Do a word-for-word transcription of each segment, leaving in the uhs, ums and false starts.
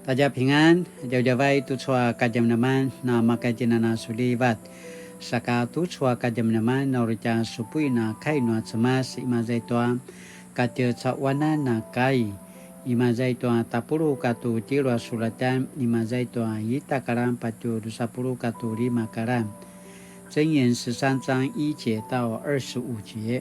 大家平安, djavadjavay tucu a kadjamadjaman na makatjinana sulivat. Saka tucu a kadjamadjaman na uri tja supuin a kai nua Cemas, imaza i tua katjecaquanan a kai, imaza i tua tapuluq katua tjelu a sulatjan, imaza i tua ita karan patje drusa puluq katua lima karan. 箴言十三章一節到二十五節。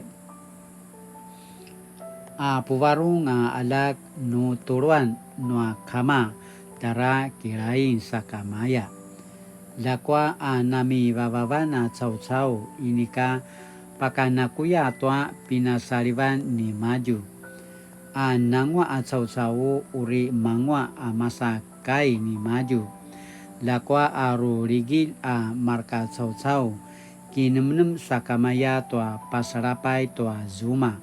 A puvarung a aljak nu tuluan nua kama, tjara kilaing sakamaya. Ljakua a namivavavan a caucau, inika pakanakuya tua pinasalivan nimadju. A nanguaq a caucau uri manguaq a masa kai nimadju. Ljakua a ruligilj a marka caucau, kinemnem sakamaya tua pasalapay tua zuma.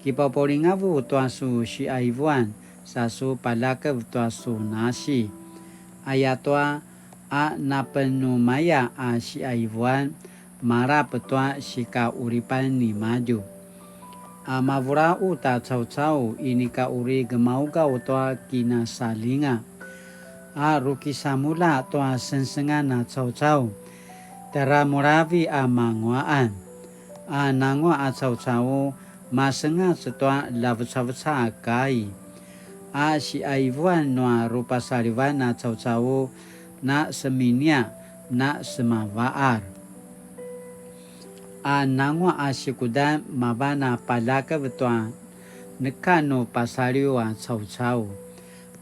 Kipapaulingavu tua su siqaivuan, sa su paljakev tua su nasi. Ayatua a napenumaya a siqaivuan, malap tua sikaqulipan nimadju. A mavulaqut a caucau inika uri gemaugaw tua kinasalinga. A rukisamulja tua sengsengan a caucau, tjara mulavi a manguaqan. A nanguaq a caucau, masengac tua lavecaveca a kai. A siqaivuan nua rupasalivan a caucau, na seminia, na semavaqar. A nanguaq a sikudan mavan a paljakev tua neka nu pasaliw a caucau.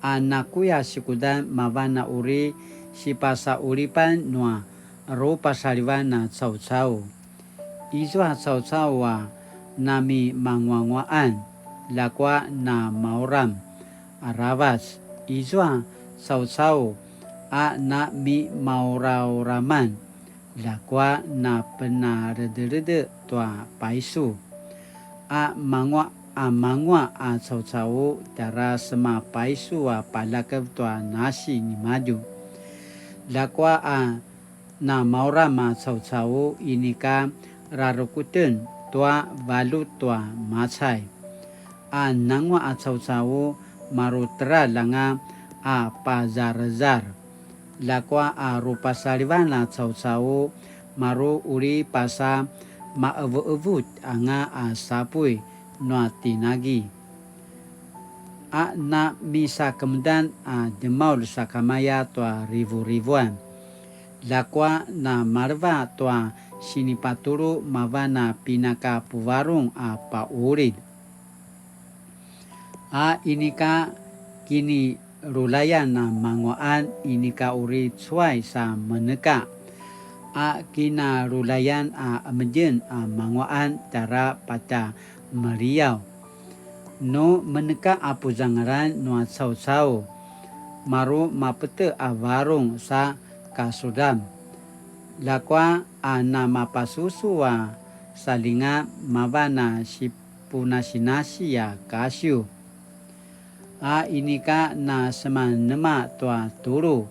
A nakuya sikudan mavan a uri sipasaqulipan nua rupasalivan a caucau. Izua caucau a namimanguanguaqan, ljakua namauram aravac. Izua caucau a namimaurauraman, ljakua napenaredrede tua paisu. A manguaq, a manguaq a caucau tjara sema paisu a paljakev tua nasi nimadju. Ljakua a namauram a caucau inika rarukuten tua valjut tua macay. A nanguaq a caucau maru teljar anga a pazarezar. Ljakua a rupasalivan a caucau maru uri pasa maevuevut anga a sapuy nua tinagi. A namisakemedan a djemaul sakamaya tua rivurivuan. Ljakua namaleva tua sinipatulu mavan a pinakapuvarung a paqulid. A inika kinarulayan a manguaqan inika uri cuay sa meneka. A kinarulayan a emedjen a manguaqan tjara patameliyaw. Nu meneka a puzangalan nua caucau, maru mapete a varung sa kasudam. Ljakua a namapasusu a salinga mavan a sipunasinasi a kasiw. A inika nasemanema tua tulu,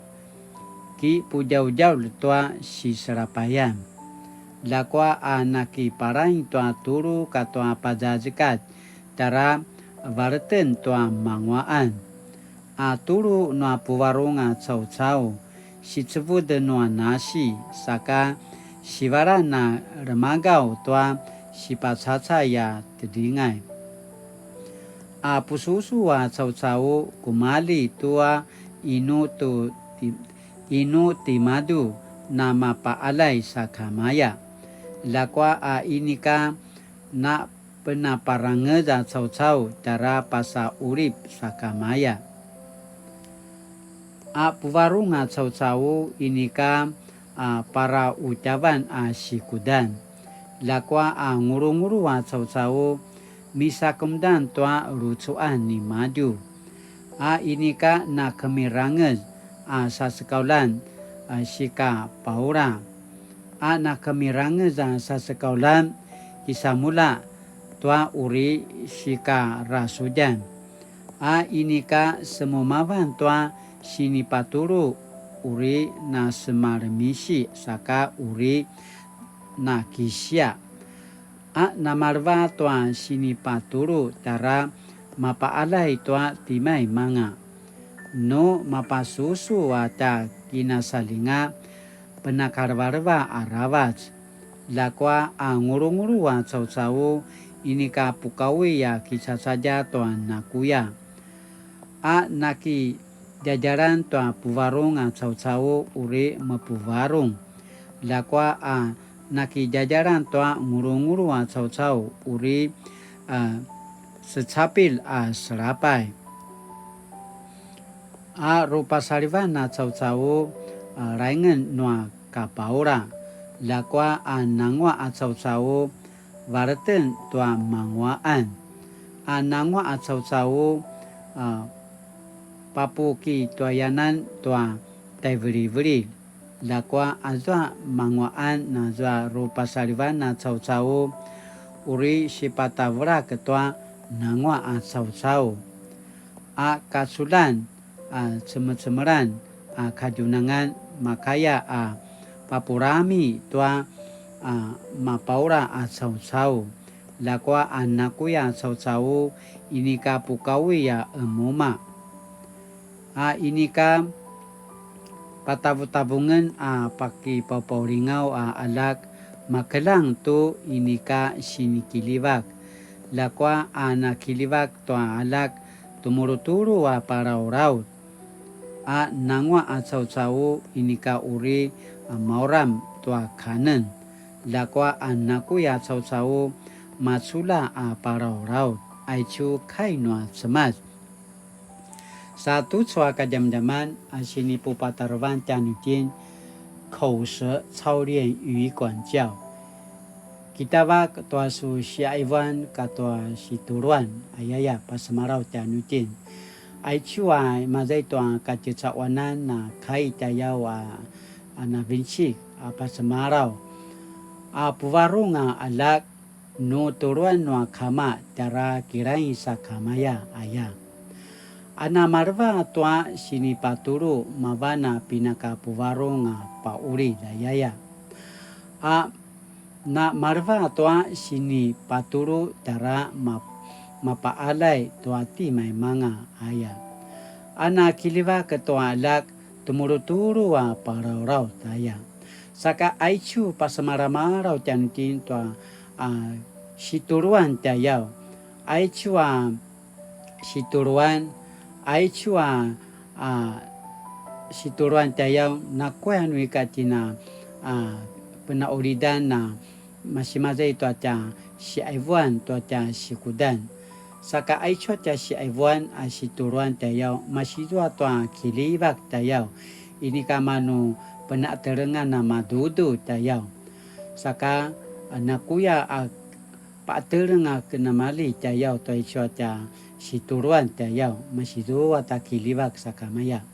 kipudjaudjaul tua siselapayan. Ljakua a nakiparaing tua tulu katua pazazekatj, tjara valeten tua manguaqan. A tulu nua puvarung a caucau, sicevud nua nasi, saka sivalan a remagaw tua sipacacay a tedringay. A pususu a caucau, kumalji tua inu tu ti-, inu timadju namapaqaljay sakamaya. Ljakua a inika napenaparangez a caucau tjara pasaqulip sakamaya. A puvarung a caucau inika a parautjavan a sikudan. Ljakua a ngulungulu a caucau, misakemedan tua lucuan nimadju. A inika nakemirangez a sasekauljan a sikapaula. A nakemirangez a sasekauljan kisamulja tua uri sikarasudjan. A inika semumavan tua sinipatulu uri nasemalemisi saka uri nakisia. A namaleva tua sinipatulu tjara mapaqaljay tua timaimanga. nu mapasusu a tja kinasalinga penakalevaleva aravac. Ljakua a ngulungulu a caucau inika pukaui a kicacadja tua nakuya. A nakidjadjalan tua puvarung a caucau uri mepuvarung. Ljakua a nakidjadjalan tua ngulungulu a caucau uri, a, secapil a selapay. A rupasalivan a caucau, a, laingen nua kapaula. Ljakua a nanguaq a caucau valeten tua manguaqan. A nanguaq a caucau, a, papukituayanan tua tjaivilivililj. Ljakua azua manguaqan nazua rupasalivan a caucau, uri sipatavelak tua nanguaq a caucau. A kaculan a cemecemelan a kadjunangan makaya a papurami tua, a, mapaula a caucau. Ljakua a nakuya caucau inika pukaui a emuma. A inika patavutavungen a pakipaupaulingaw a aljak makeljang tu inika sinikiljivak. Ljakua a nakiljivak tua aljak tumulutulu a palalaut. A nanguaq a caucau inika uri a mauram tua kanen. Ljakua a nakuya caucau maculja a palalaut. Aicu kai nua Cemas. Sa tucu a kadjamadjaman a sinipupatarevan tjanuitjen, 口舌操练與管教. Kitavak tua su siaivuan katua situluan, ayaya, pasemalaw tjanuitjen. Aicu a imaza i tua katjecaquanan a kai tjayaw a, a navincik a pasemalaw. A puvarung a aljak, nu tuluan nua kama tjara kilaing sakamaya aya. A namaleva tua sinipatulu mavan a pinakapuvarung a paulid ayaya. A namaleva tua sinipatulu tjara ma-, mapaalay tua timaimanga aya. A nakiljivak tua aljak tumulutulu a palalaut aya. Saka aicu pasemalamalaw tjanuitjen tua, a, situluan tjayaw. Aicu a situluan, aicu a, a, situluan tjayaw, nakuya nu ika tjen a, a, penaulidan a, masimaza i tua tja siaivuan tua tja sikudan. Saka aicu a tja siaivuan a situluan tjayaw, masizua tua kiljivak tjayaw, inika manu penatelengan a madudu tjayaw. Saka, a, nakuya a paateleng a kenamali tjayaw tua aicu a tja situluan tjayaw, masizua ta kiljivak sakamaya.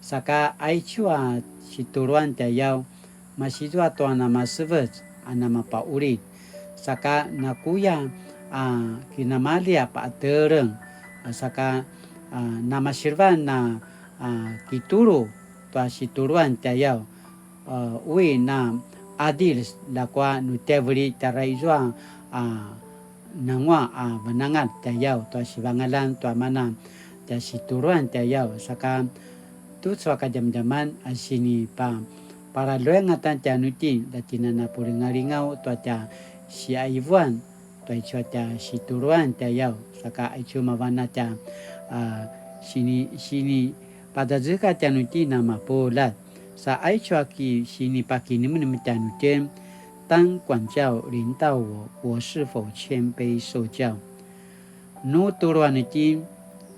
Saka aicu a situluan tjayaw, masizua tua namasevec a namapaulid. Saka nakuya a kinamali a paateleng, a saka, a, namasilvan a, a, kitulu tua situluan tjayaw, a, ui na adil, ljakua nu tjeveli tjara izua, a, nanguaq a venangalj tjayaw tua sivangaljan tua mana tja situluan tjayaw, saka tucu a kadjamadjaman a sinipa-, palaluengatan tjanuitjen, la tjen a na pulingalingaw tua tja siaivuan, tua aicu a tja situluan tjayaw, saka aicu mavan a tja, a, sini-, sinipadazeka tjanuitjen a mapuljat. Sa aicu a ki sinipakinemnem tjanuitjen, 當管教臨到我，我是否謙卑受教？ Nu tuluan itjen,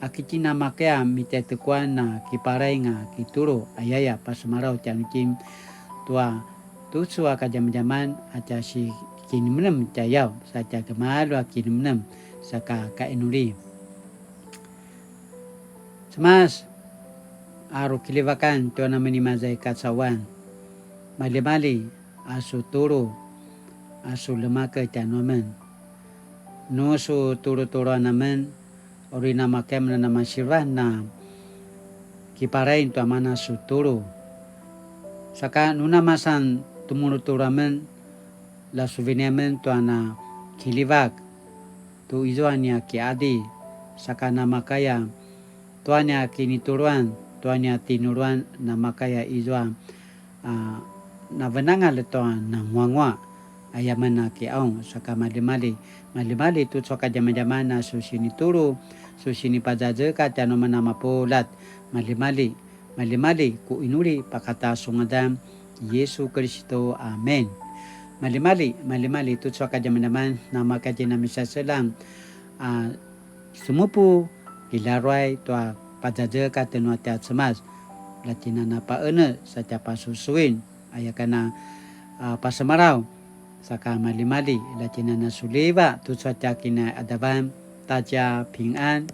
a ki tjen a makaya mitjaitekuan a kipalaing a kitulu, ayaya pasemalaw tjanuitjen tua tucu a kadjamadjaman a tja sikinemnem tjayaw, sa tja kemalu a kinemnem, saka kainuli. Cemas, a rukiljivakan tua namen i maza i kacauan. Malimali, a su tulu, a su lemak tjanuamen. Nu su tulutuluan amen, uri namakaya amen a namasilvan a kipalaing tua mana su tulu. Saka nu namasan tumulutulu amen, la su vini amen tua na kiljivak tu izua nia kiqadilj, saka namakaya tua nia kinituluan, tua nia tinuluan namakaya izua a, navenangalj tua nanguanguaq, aya men a kiqaung, saka maljimalji, maljimalji tucu a kadjamadjaman a su sinitulu, su sinipazazekatj tjanuamen a mapuljat, maljimalji, maljimalji ku inuli pakata su ngadan Yesu Kiristu. Amen. Maljimalji, maljimalji tucu a kadjamadjaman namakaya itjen a misaseljang, a, semupu, kilaruay tua pazazekatj nua tja Cemas, la tjinana paene sa tja pasusuin, aya kana, a, pasemalaw, saka maljimalji, la tjinana suliva tucu a tja kinaqadavan, ta tja pingan.